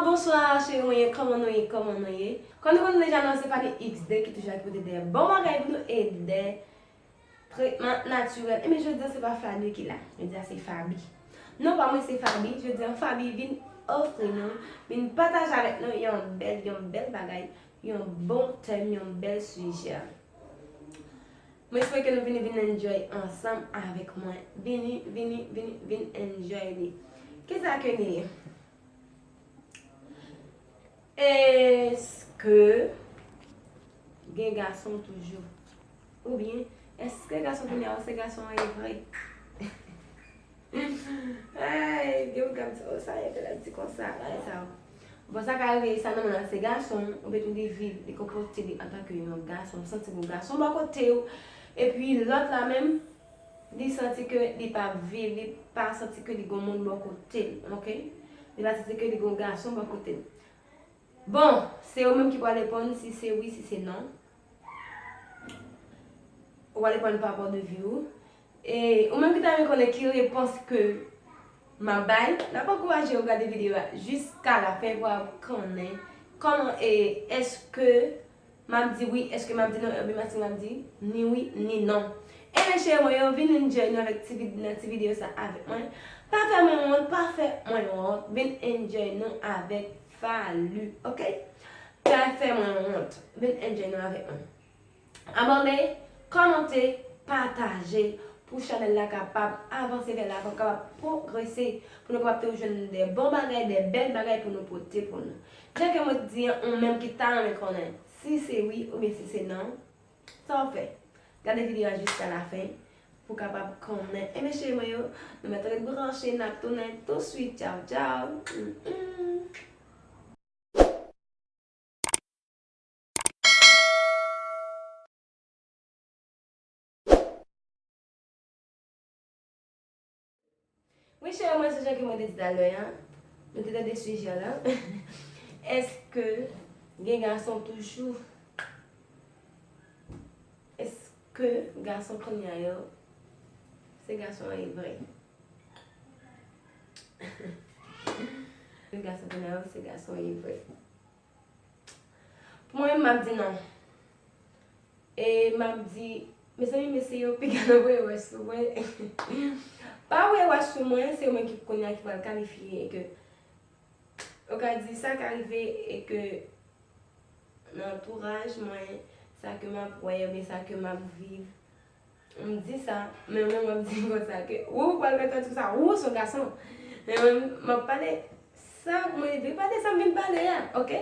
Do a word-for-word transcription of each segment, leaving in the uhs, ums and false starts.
Bonswa cheri mwen, kòman nou ye, kòman nou ye? Kòm nou konnen deja non, se Fally X D ki toujou la ki pote de bon bagay pou nou e de tretman natirèl. Ebyen jodi a se pa Fally ki la, jodi a se Faby. Non pa mwen se Faby, jodi a Faby vin ofri nou, vin pataje avèk nou yon bèl, yon bèl bagay, yon bon tèm, yon bèl sijè. Mwen espere ke nou vini vin enjoy ansanm avèk mwen. Vini, vini, vini, vin enjoy li. Kisa ke li ye? Èske gen gason toujou? Oubyen, èske gason kounye a yo se gason an ye vre? Ay, gen moun k ap di, "Oh, sa e bèl ap di konsa, bagay sa yo." Bon, sa ka rive, sa nan moun nan se gason, oubyen tou li viv, li konpòte li antanke yon gason, santi gon gason bò kote w, epi lòt la menm, li santi ke li pa viv, li pa santi ke li gon moun bò kote l, oke? Li pa santi ke li gon gason bò kote l. Bon, se ou menm ki pral reponn si se wi, si se non. Ou pral reponn pa rapò de vi w. E ou menm ki ta renmen konnen ki repons ke m ap bay, n ap ankouraje w gade videyo a jiska lafen pou w ap konnen kòman e èske m ap di wi, èske m ap di non, oubyen èske m ap di ni wi, ni non. Ebyen cheri mwen yo, vin enjoy nou avèk ti vid-, nan ti videyo sa avèk mwen. Pa fè mwen wont, pa fè mwen wont, vin enjoy nou avèk Fally, oke? Pa fè mwen wont, vin enjoy nou avèk mwen. Abòne, kòmante, pataje pou chanèl la kapab avanse vè lavan, kapab pwogrese, pou nou kapab toujou jwenn de bon bagay, de bèl bagay pou nou pote pou nou. Jan ke mwen di an, ou menm ki ta renmen konnen si se wi oubyen si se non, sa w fè? Gade videyo a jiska lafen pou w kapab konnen. Ebyen cheri mwen yo, nou mèt ret branche, n ap tounen touswit. Tchaw, tchaw. Mm, mm. Wi cheri mwen, se jan ke mwen te di talè a, nou te tande sijè la. Èske gen gason toujou? Èske gason kounye a yo se gason an ye vre? Gason kounye a yo se gason an ye vre. Pou mwen menm, m ap di non. E m ap di, mezanmi, mesye yo piga nan voye wòch sou mwen. Pa voye wòch sou mwen, se yo menm ki kounye a ki pral kalifye e ke, ou ka di sa ka rive e ke nan antouraj mwen, sa ke m ap wè oubyen sa ke m ap viv, m di sa, men mwen, m ap di konsa ke ou pral mete sou sa, ou se yon gason. Men mwen, m ap pale sa mwen vle pale, sa m vin pale a, oke?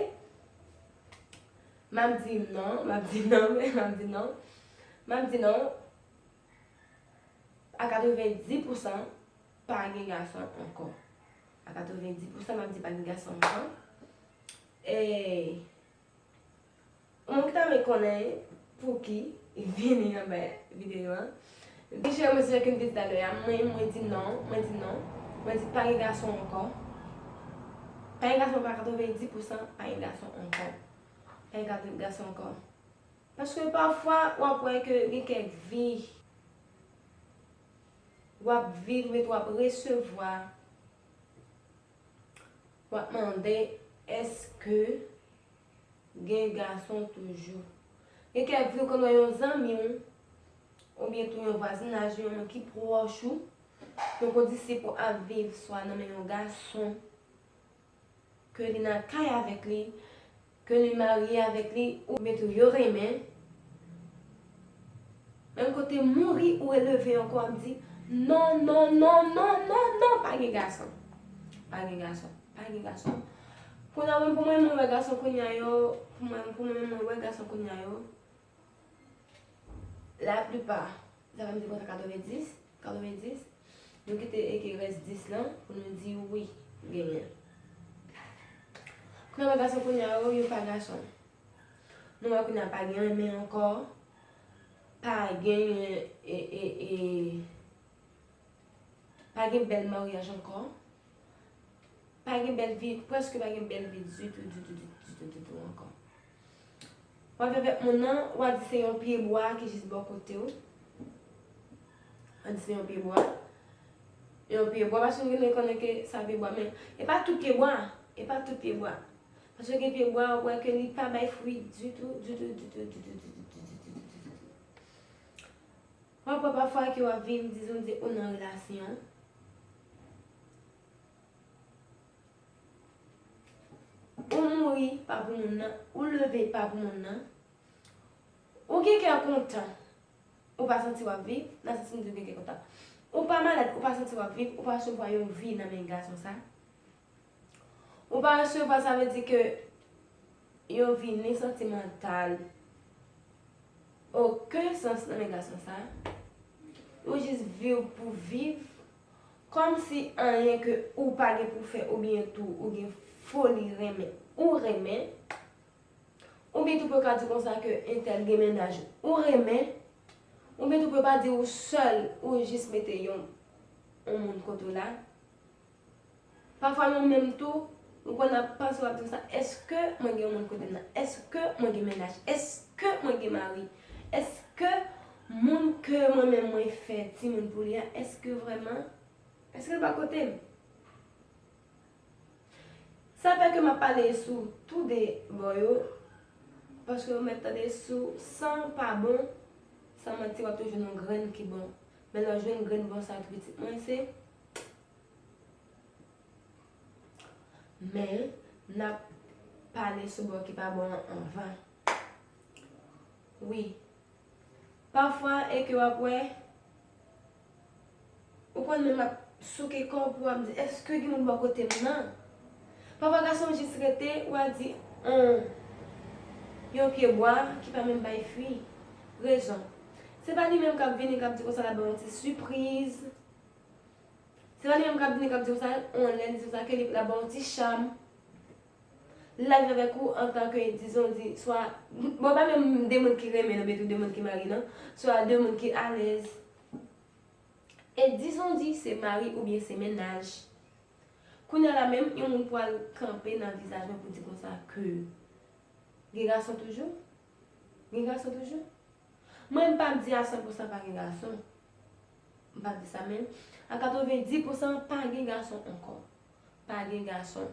M ap di non, m ap di non, m ap di non. M ap di non. A katrevenndis pousan, pa gen gason ankò. A katrevenndis pousan, m ap di pa gen gason ankò. E, ou menm ki ta renmen konnen pouki, vini anba videyo a. Deja, mwen se jan ke m te di talè a, mwen, mwen di non, mwen di non. Mwen di pa gen gason ankò. Pa gen gason, pa katrevenndis pousan, pa gen gason ankò. Pa gen gason ankò. Paske pafwa, w ap wè ke gen kèk vi, w ap viv, men tou w ap resevwa, w ap mande, èske gen gason toujou? Gen kèk vi w konn wè yon zanmi w, oubyen tou yon vwazinaj, yon moun ki pwòch ou, yon kondisip ou ap viv, swa nan men yon gason, ke li nan kay avèk li, ke li marye avèk li, oubyen tou yo renmen. Menm kote mouri ou releve ankò, w ap di, non, non, non, non, non, non, pa gen gason. Pa gen gason, pa gen gason. Kounye a, mwen, pou mwen, mwen wè gason kounye a yo, pou mwen, pou mwen, mwen wè gason kounye a yo, laplipa, sa vle di konsa, katrevenndis, katrevenndis, nou kite e ki rès dis lan pou nou di wi, genyen. Kounye a, gason kounye a yo, yo pa gason. Nou wè kounye a pa gen renmen ankò, pa gen, e, e, e, pa gen bèl maryaj ankò. Pa gen bèl vi, prèske pa gen bèl vi ditou, ditou, ditou, ditou, ditou ankò. W ap viv avèk moun nan, w a di se yon pye bwa ki jis bò kote w. W a di se yon pye bwa. Yon pye bwa, paske nou gen konnen ke sa pye bwa, men e pa tout pye bwa. E pa tout pyebwa. Paske gen pyebwa, w wè ke li pa bay fwi ditou, ditou, ditou, ditou, ditou, ditou, ditou, ditou. W ap wè pafwa ke w ap viv, dizon di ou nan relasyon. Ou mouri pa pou moun nan, ou leve pa pou moun nan. Ou gen kè kontan, ou pa santi w ap viv, nan sans m di w gen kè kontan. Ou pa malad, ou pa santi w ap viv, ou pa resevwa yon vi nan men gason sa. Ou pa resevwa, sa vle di ke yon vi ni santimantal, okenn sans nan men gason sa. Ou jis viv pou viv, kòmsi anyen ke ou pa gen pou fè, oubyen tou ou gen foli renmen, ou renmen. Oubyen tou pou yo ka di konsa ke entèl gen mennaj ou renmen. Oubyen tou pou yo pa di ou sèl, ou jis mete yon, yon moun kote w la. Pafwa nou menm tou, nou konn ap panse w ap di konsa, èske mwen gen yon moun kote m nan? Èske mwen gen mennaj? Èske mwen gen mari? Èske moun ke mwen menm mwen fè timoun pou li a, èske vrèman, èske l pa kote m? Sa fè ke m ap pale sou tou de bò yo, paske ou mèt tande sou san pa bon, san manti w ap toujou jwenn yon grenn ki bon. Men lè w jwenn grenn bon sa tou pitit mwen se. Men n ap pale sou bò ki pa bon an anvan. Wi. Pafwa e ke w ap wè, ou konn menm ap souke kò w pou w ap di, èske gen moun bò kote m nan? Pafwa gason jis rete, w a di, on, yon pyebwa ki pa menm bay fwi. Rezon. Se pa li menm k ap vini, k ap di konsa l ap ba w yon ti sipriz. Se pa li menm k ap vini k ap di konsa, on lè li di konsa ke li la ba w ti cham. Li la viv avèk ou antanke, dizon di, swa, bon, pa menm de moun ki renmen, non, men tou de moun ki marye, non. Swa de moun ki alèz. E dizon di, se mari oubyen se mennaj. Kounye a la menm, yon moun pral kanpe nan vizaj mwen pou di konsa ke gen gason toujou? Gen gason toujou? Mwen, m p ap di a san pousan pa gen gason. M p ap di sa, men a katrevenndis pousan pa gen gason ankò. Pa gen gason.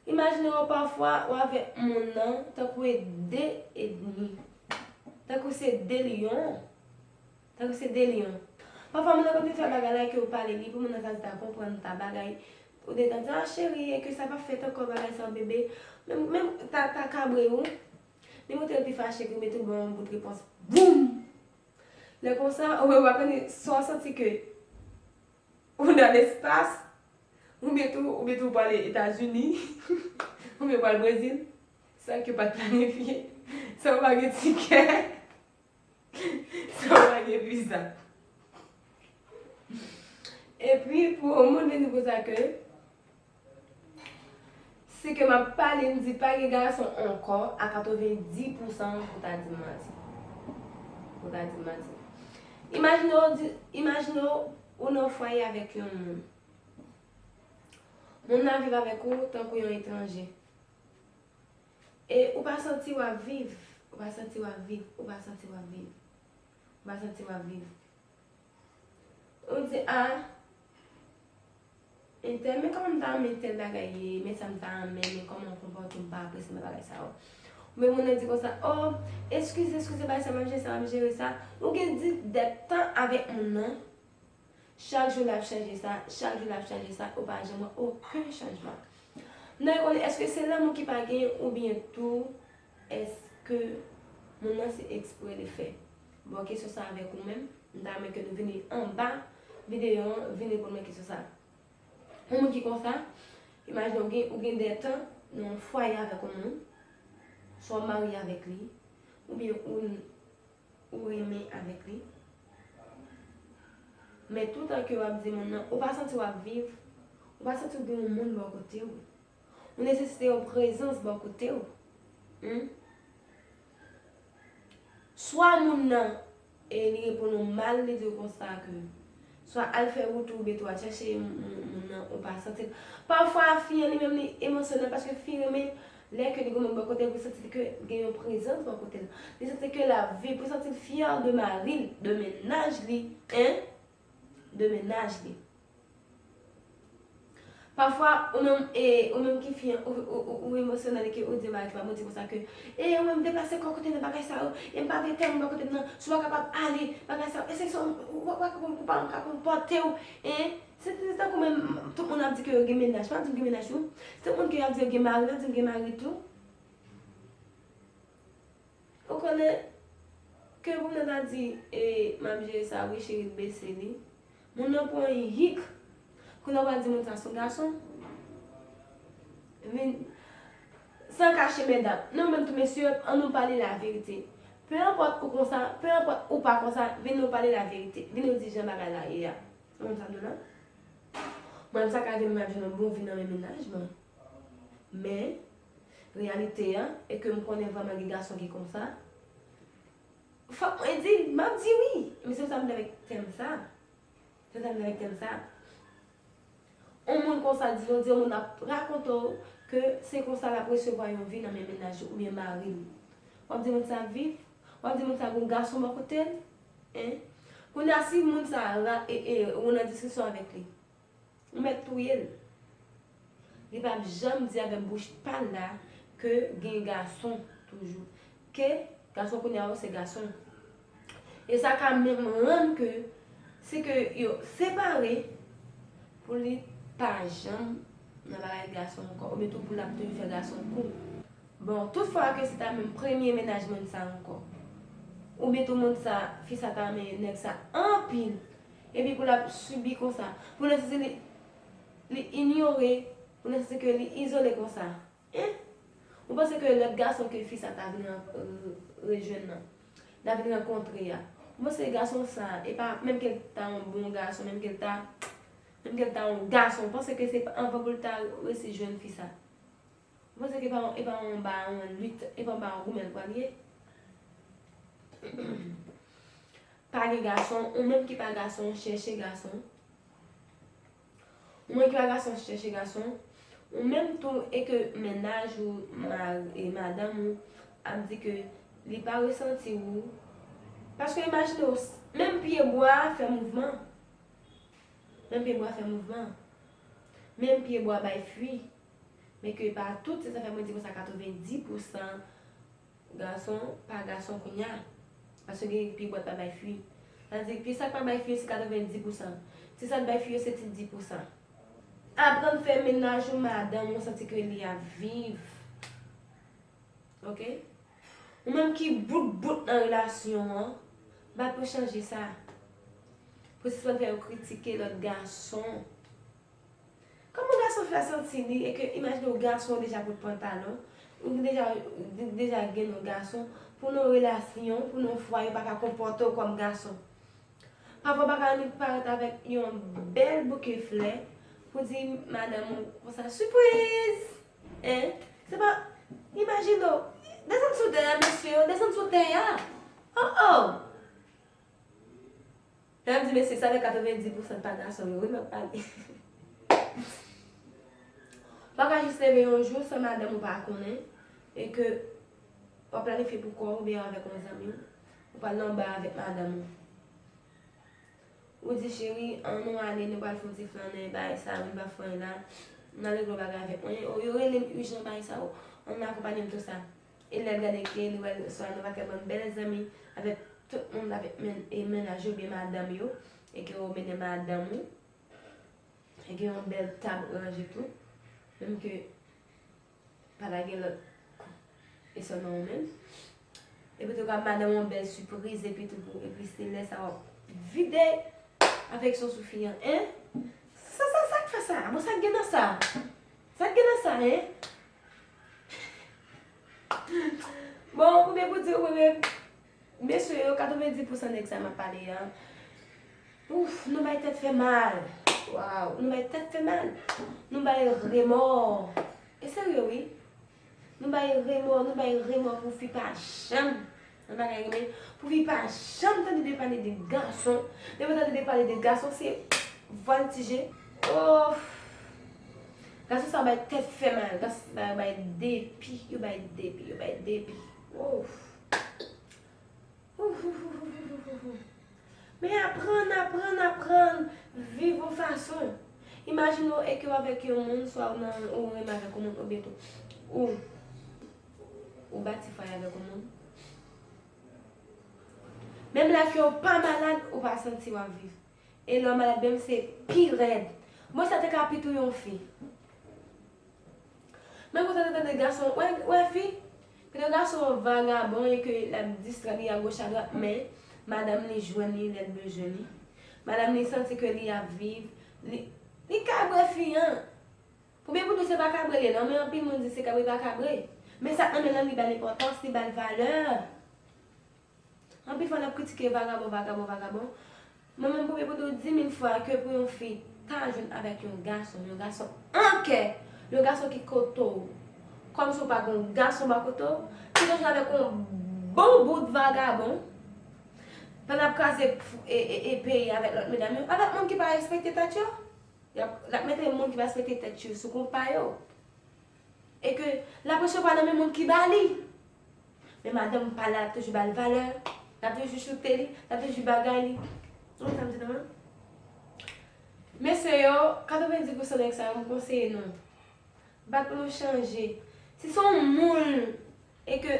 Imajine w pafwa w avèk moun nan tankou e de edmi. Tankou se de lyon. Tankou se de lyon. Pafwa moun nan konn fè bagay la ke w pale li pou moun nan ta di ta konprann ta bagay. Ou te tande, a cheri, e ke sa pa fèt ankò bagay sa bebe. Menm, menm ta, ta kabre ou. Li montre l pi fache ke ou mete l ba w yon bout repons. Boum! Lè konsa, ou wè w ap tande sa w santi ke ou nan lespas, oubyen tou, oubyen tou w prale Etazini, oubyen w pral Brezil, san ke w pa t planifye, san w pa gen tikè, san w pa gen viza. Epi, pou yon moun vin di konsa ke, si ke m ap pale, m di pa gen gason ankò, a katrevenndis pousan pou ta di m manti. Pou ta di m manti. Imajine w di, imajine w, ou nan fwaye avèk yon moun. Moun nan viv avèk ou tankou yon etranje. E ou pa santi w ap viv, ou pa santi w ap viv, ou pa santi w ap viv, ou pa santi w ap viv. Ou di, a, entèl, men kòman m ta renmen tèl bagay ye, men sa m ta renmen, men kòman w konpòte w, m pa apresye bagay sa yo. Men moun nan di konsa, o, eskize, eskize, bagay sa, m ap jere sa, m ap jere sa. Ou gen di, dètan avèk moun nan. Chak jou l ap chanje sa, chak jou l ap chanje sa, ou pa janm wè okenn chanjman. M ta renmen konnen èske se lanmou ki pa genyen oubyen tou èske moun nan se ekspre li fè? Bon, kesyon sa avèk ou menm, m ta renmen ke nou vini anba videyo an, vin reponn mwen kesyon sa. Yon moun ki konsa, imajine w gen, ou gen de tan nan yon fwaye avèk yon moun, swa w marye avèk li, oubyen ou ou renmen avèk li. Men toutan ke w ap di moun nan, ou pa santi w ap viv, ou pa santi w gen yon moun bò kote w. Ou nesesite yon prezans bò kote w. Hmm? Swa moun nan, e li reponn ou mal, li di w konsa ke swa al fè wout ou, oubyen tou al chèche moun, moun, moun nan, ou pa santi l. Pafwa, fi an li menm li emosyonèl, paske fi renmen lè ke li gen moun bò kote l, pou santi ke gen yon prezans bò kote l. Li santi ke l ap viv, pou santi l fyè de mari l, de mennaj li, en, de mennaj li. Pafwa, ou menm, e, ou menm ki fi an, ou, ou, ou, ou emosyonèl e ke ou di bagay ki pa bon, di konsa ke, e, ou menm deplase kò kote nan bagay sa yo, e m pa vle tèl moun bò kote m nan, si w pa kapab ale, bagay sa yo, e se, se, ou, ou, ou, ou pa ka konpòte w, e, se, se tankou menm, tout moun ap di ke yo gen mennaj, pa di m gen mennaj tou, tout moun ke y ap di yo gen mari, pa di m gen mari tou. Ou konnen, ke pou mwen ta di, e, m ap jere sa, wi, cheri, bese li. Moun nan pran yik. Kounye a w pral di moun sa se yon gason. Vin, san kache medam. Nou menm tou mesye, ann nou pale laverite. Pe enpòt ou konsa, pe enpòt ou pa konsa, vin nou pale laverite. Vin nou di jan bagay la ye a. Ou konprann sa m di w la? Mwen, m sa ka vin m ap jwenn yon bon vi nan men mennaj mwen. Men, reyalite a, e ke m konnen vrèman gen gason ki konsa, fòk mwen di l, m ap di wi. Men se sa m vle avèk tèm sa. Se sa m vle avèk tèm sa. On moun konsa di, on di on moun ap rakonte w ke se konsa l ap resevwa yon vi nan men mennaj li oubyen mari l. W ap di moun sa ap viv, w ap di moun sa gon gason bò kote l, en. Kounye a si moun sa ra, e, e, ou nan diskisyon avèk li, ou mèt touye l. Li p ap janm di avèk bouch pa l la ke gen gason toujou. Ke gason kounye a yo se gason. E sa ka menm rann ke si ke yo separe, pou li pa janm nan bagay gason ankò, oubyen tou pou l ap toujou fè gason kou. Bon, tout fwa ke se ta menm premye mennaj moun sa ankò, oubyen tou moun sa, fi sa ta renmen nèg sa anpil, epi pou l ap sibi konsa, pou l santi li, li inyore, pou l santi ke li izole konsa. En? Ou panse ke lòt gason ke fi sa ta vin ran-, re-, rejwenn nan, ta vin rankontre a, ou panse gason sa, e pa, menm ke l ta yon bon gason, menm ke l ta, menm ke l ta yon gason, ou panse ke se pa anvan pou l ta resi jwenn fi sa? Ou panse ke pa, e pa anba yon lit, e pa anba yon goumen l pral ye? Pa gen gason, ou menm ki pa gason, chèche gason. Ou menm ki pa gason, chèche gason. Ou menm tou, e ke mennaj ou, ma-, e madanm ou ap di ke li pa resanti ou. Paske imajine w, menm pye bwa a fè mouvman. Menm pye bwa a fè mouvman. Menm pye bwa a bay fwi. Men ke pa tout, se sa fè mwen di konsa, katrevenndis pousan gason pa gason kounye a. Paske gen pye bwa t pa bay fwi. Sa vle di, pye sa k pa bay fwi yo se katrevenndis pousan. Ti sa k bay fwi yo se ti dis pousan. Aprann fè mennaj ou, madanm ou santi ke li ap viv. Oke? Ou menm ki bout bout nan relasyon an, bat pou chanje sa. Pou sispann fè yo kritike lòt gason. Kòman gason fè santi li e ke imajine w gason w deja pote pantalon, ou deja, deja gen yon gason, pou nan relasyon, pou nan fwaye w pa ka konpòte w kòm gason. Pafwa w pa ka annik parèt avèk yon bèl bouke flè pou di madanm ou konsa, sipriz! En? Se pa, imajine w, desann sou tè a, mesye yo, desann sou tè a! Oh, oh! Lè m di mesye, sa vle katrevenndis pousan pa gason yo, wi, m ap pale. Ou pa ka jis leve yon jou san madanm ou pa konnen, e ke w ap planifye pou kò w oubyen avèk yon zanmi w, ou pral nan ba avèk madanm ou. Ou di, cheri, ann nou ale, nou pral fè yon ti flannen, bagay sa, mwen pa fè anyen la. Ann al regle yon bagay avèk mwen. O, yo rele m ijan, bagay sa, o, ann akonpanye m tou sa. E lè l gade ke nou pral, swa nou pral fè bann bèl zanmi avèk tout moun, avèk men-, e mennaj yo oubyen madanm yo, e ke yo mennen madanm ou, e gen yon bèl tab ranje tou, menm ke pa ta gen lòt koup. E sèlman ou menm. Epi tou ka madanm yon bèl sipriz, epi tou pou, epi se lè sa w ap vide afeksyon sou fi an, en? Sa, sa, sa k fè sa? Bon, sa k gen nan sa? Sa k gen nan sa, en? Bon, koubyen pou di, koubyen Mesye yo, katrevenndis pousan nèg sa m ap pale a, ouf, nou bay tèt fè mal. Waw, nou bay tèt fè mal. Nou bay remò. E serye, wi. Nou bay remò, nou bay remò pou fi pa janm, nan bagay renmen, pou fi pa janm tande de pale de gason. Depi w tande de pale de gason, se vòltije. Ouf. Gason sa bay tèt fè mal. Gason sa bay depi, yo bay depi, yo bay depi. Ouf. Men aprann, aprann, aprann viv yon fason. Imajine w e ke w avèk yon moun, swa ou nan, ou renmen avèk yon moun, oubyen tou, ou, ou bati fwaye avèk yon moun. Menm lè ke w pa malad, ou pa santi w ap viv. E lè w malad menm, se pi rèd. Mwen, sa te ka pi tou yon fi. Men konsa te tande gason, wè, wè fi, pito gason vagabon e ke l ap distrè li agoch adwat, men madanm li jwenn li lè l bezwen li. Madanm li santi ke li ap viv, li, li kabre fi an. Pou byen pou tou se pa kabre li ye non, men anpil moun di se kabre pa kabre. Men sa k nan men l lan li ba l enpòtans, li ba l valè. Anpil fwa n ap kritike vagabon, vagabon, vagabon. Mwen menm pou byen pou tou di mil fwa ke pou yon fi ta jwenn avèk yon gason, yon gason an kè, yon gason ki kote w, kòmsi w pa gen yon gason bò kote w, pito jwenn avèk yon bon bout vagabon, pandan l ap kraze e, e, e peyi avèk lòt medam yo, avèk moun ki pa respekte tèt yo. Y ap, l ap mete moun ki pa respekte tèt yo sou kont pa yo. E ke l ap resevwa nan men moun ki ba li. Men madanm pa la, l ap toujou ba l valè, l ap toujou chouchoute li, l ap toujou bagay li. Ou konn sa m di nou an? Mesye yo, katrevenndis pousan nèg sa yo, m konseye nou. Bat pou nou chanje. Si se yon moul e ke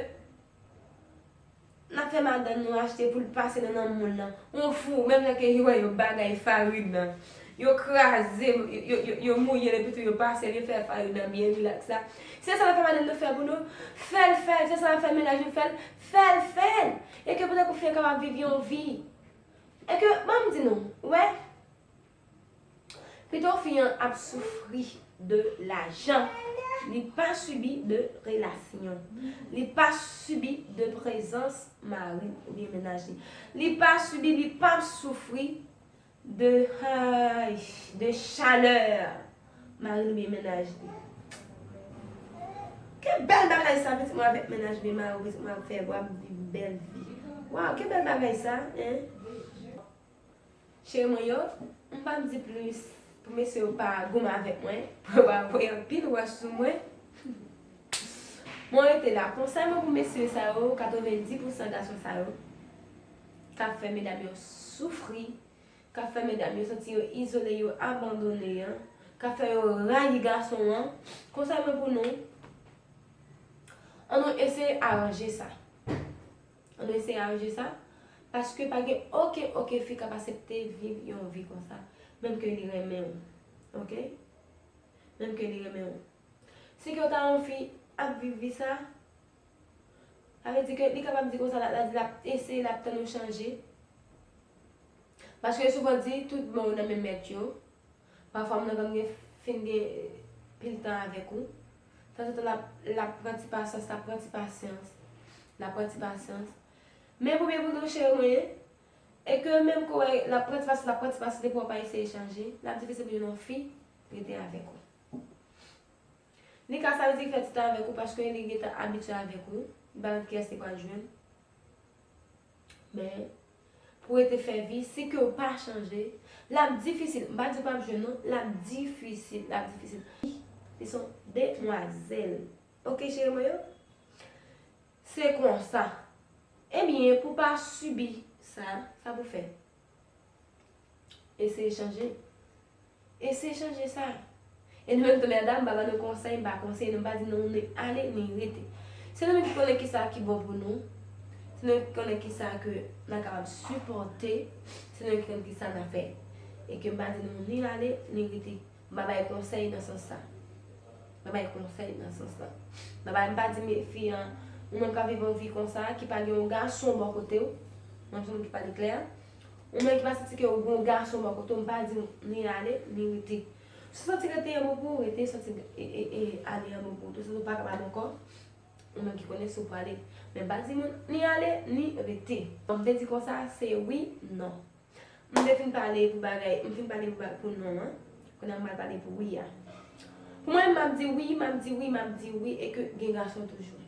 n ap fè madanm nou achte pou l pase nan, nan moul lan. Yon fou, menm jan ke yo wè yo bagay farin nan. Yo kraze, yo, yo, yo, yo mouye l epi tou yo pase l, yo fè farin nan byen rilaks la. Se sa n ap fè madanm nou fè pou nou, fè l fè l. Se sa n ap fè mennaj nou fè l, fè l fè l. E ke poutèt pou fi an kapab viv yon vi. E ke, ban m di nou, wè, pito fi an ap soufri de lajan, li pa sibi de relasyon, li pa sibi de prezans mari oubyen mennaj li, li pa sibi, li pa ap soufri de, ay, de chalè mari l oubyen mennaj li. Ke bèl bagay sa, pitit mwen avèk mennaj oubyen mari w, pitit mwen ap fè, w ap viv bèl vi. Waw, ke bèl bagay sa, en? Cheri mwen yo, m p ap di plis pou mesye yo pa goumen avèk mwen, pou yo pa voye anpil wòch sou mwen. Mwen rete la. Konsèy mwen pou mesye sa yo, katrevenndis pousan gason sa yo, k ap fè medam yo soufri, k ap fè medam yo santi yo izole, yo abandone an, k ap fè yo rayi gason an, konsèy mwen pou nou, ann nou eseye aranje sa. Ann nou eseye aranje sa, paske pa gen okenn, okenn fi k ap aksepte viv yon vi konsa, menm ke li renmen w, oke? Menm ke li renmen w. Si ke w ta yon fi ap viv vi sa, sa vle di ke li kapab di konsa, l ap, l ap di l ap eseye, l ap tann ou chanje. Paske yo souvan di, tout bon yo nan men mèt yo. Pafwa, moun nan konn gen, fin gen pil tan avèk ou. Tanzantan, l ap, l ap pran ti pasyans, l ap pran ti pasyans, l ap pran ti pasyans. Men pou byen pou nou, cheri mwen, e ke menm ke w wè l ap pran ti pasyans, l ap pran ti pasyans, depi w pa eseye chanje, l ap difisil pou jwenn yon fi rete avèk ou. Li ka sa vle di fè ti tan avèk ou paske li gentan abitye avèk ou, li pa konn kiyès li pral jwenn. Men, pou rete fè vi, si ke w pa chanje, l ap difisil. M pa di w p ap jwenn non, l ap difisil, l ap difisil. Li se yon demwazèl. Oke, cheri mwen yo? Se konsa. Ebyen, pou pa sibi sa, sa pou fè? Eseye chanje. Eseye chanje sa. E nou menm tou medam, m pa ba nou konsèy, m pa konseye nou, m pa di nou ni ale ni rete. Se nou menm ki konnen kisa ki bon pou nou. Se nou menm ki konnen kisa ke n a kapab sipòte. Se nou menm ki konnen kisa n a fè. E ke m pa di nou ni ale ni rete. M pa bay konsèy nan sans sa. M pa bay konsèy nan sans sa. M pa bay, m pa di men fi an, ou menm k ap viv yon vi konsa, ki pa gen yon gason bò kote w. Mwen se moun ki pale klè. Ou menm ki pa santi ke w gen yon gason bò kote w, m pa di w ni ale, ni rete. Si w santi rete an bon pou ou, rete, santi e, e, e, ale an bon pou ou tou. Santi w pa kapab ankò, ou menm ki konnen si w prale. Men m pa di moun ni ale, ni rete. Bon, m te di konsa, se wi, non. M te fin pale pou bagay, m fin pale pou ba-, pou non an. Kounye a m pral pale pou wi a. Pou mwen, m ap di wi, m ap di wi, m ap di wi, e ke gen gason toujou.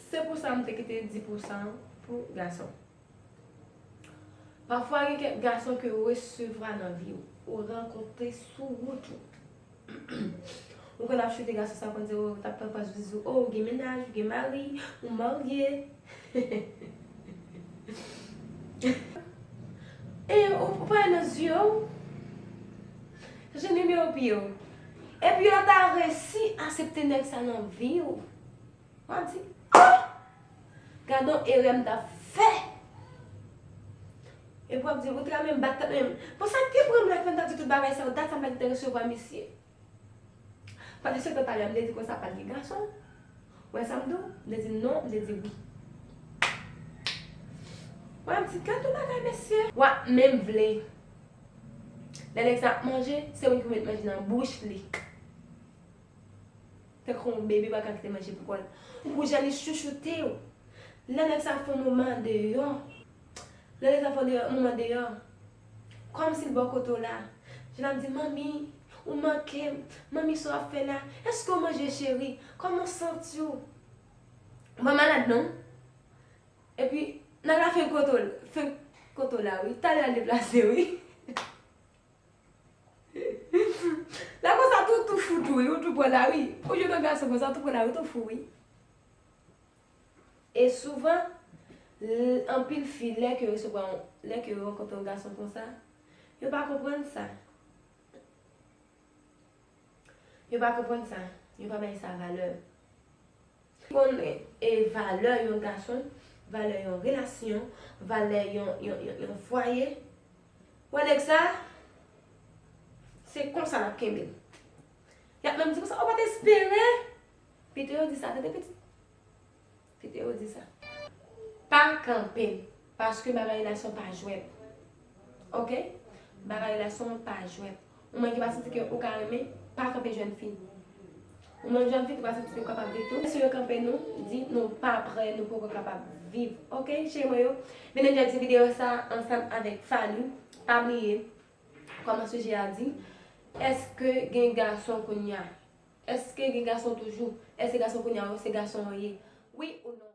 Se pou sa m te kite dis pousan pou gason. Pafwa, gen kèk gason ke w resevwa nan vi w, ou rankontre sou wout ou. Ou konn ap choute gason sa, konn di, "Oh, t ap pran pòz bizou. Oh, ou gen mennaj, ou gen mari, ou marye." E ou, ou pa nan zye w, Chanje nimewo pye w. Epi yo ta resi asepte nèg sa nan vi w. W ap di, oh! Gade yon erè m t ap fè. Epi w ap di, ou te ka menm bat tèt mwen. Bon, sa k te pran m la fè m ta di tout bagay sa yo, dat sa m pa t te resevwa misye. Pandan se tan talè, m te di konsa pa t gen gason. Wè sa m di w? M te di non, m te di wi. W ap di, gad yon bagay, mesye. W ap menm vle. Lè nèg sa ap manje, se ou ki pou met manje nan bouch li. Tankou yon bebe pa ka kite manje pou kò l. Pou jan li chouchoute w. Lè nèg sa ap fè yon moman andeyò. Lè nèg sa ap fè yon moman andeyò. Kòmsi l bò kote w la. Jan l ap di, manmi, ou manke m. Manmi, sa w ap fè la? Èske w manje, cheri? Kòman w santi w? Ou pa malad, non? Epi, nèg la fenk kote w, fenk kote w la, wi. Talè a l deplase, wi. La konsa tou, tou fou tou, wi. Ou tou pran la, wi. Ou jwenn yon gason konsa, tou pran la, wi. Tou fou, wi. E souvan, l-, anpil fi, lè ke yo resevwa yon, lè ke yo rankontre yon gason konsa, yo pa konprann sa. Yo pa konprann sa. Yo pa bay sa valè. Konnen, e, valè yon gason, valè yon relasyon, valè yon, yon, yon, yon fwaye. Wè nèg sa, se konsa l ap kenbe l. Y ap menm di konsa, ou pa t espere. Pito yo di sa, tande pitit. Kite yo di sa. Pa kanpe, paske bagay relasyon pa jwèt. Oke? Bagay relasyon pa jwèt. Ou menm ki pa santi ke ou ka renmen, pa kanpe jwenn fi. Ou menm jwenn fi ki pa santi ke ou kapab viv tou. Mesye yo kanpe nou, di nou pa prè, nou poko kapab viv. Oke, cheri mwen yo? Vin enjoy ti videyo sa ansanm avèk Fally. Pa bliye, kòman sijè a di, èske gen gason kounye a? Èske gen gason toujou? Èske gason kounye a yo se gason yo ye? Wi ou non?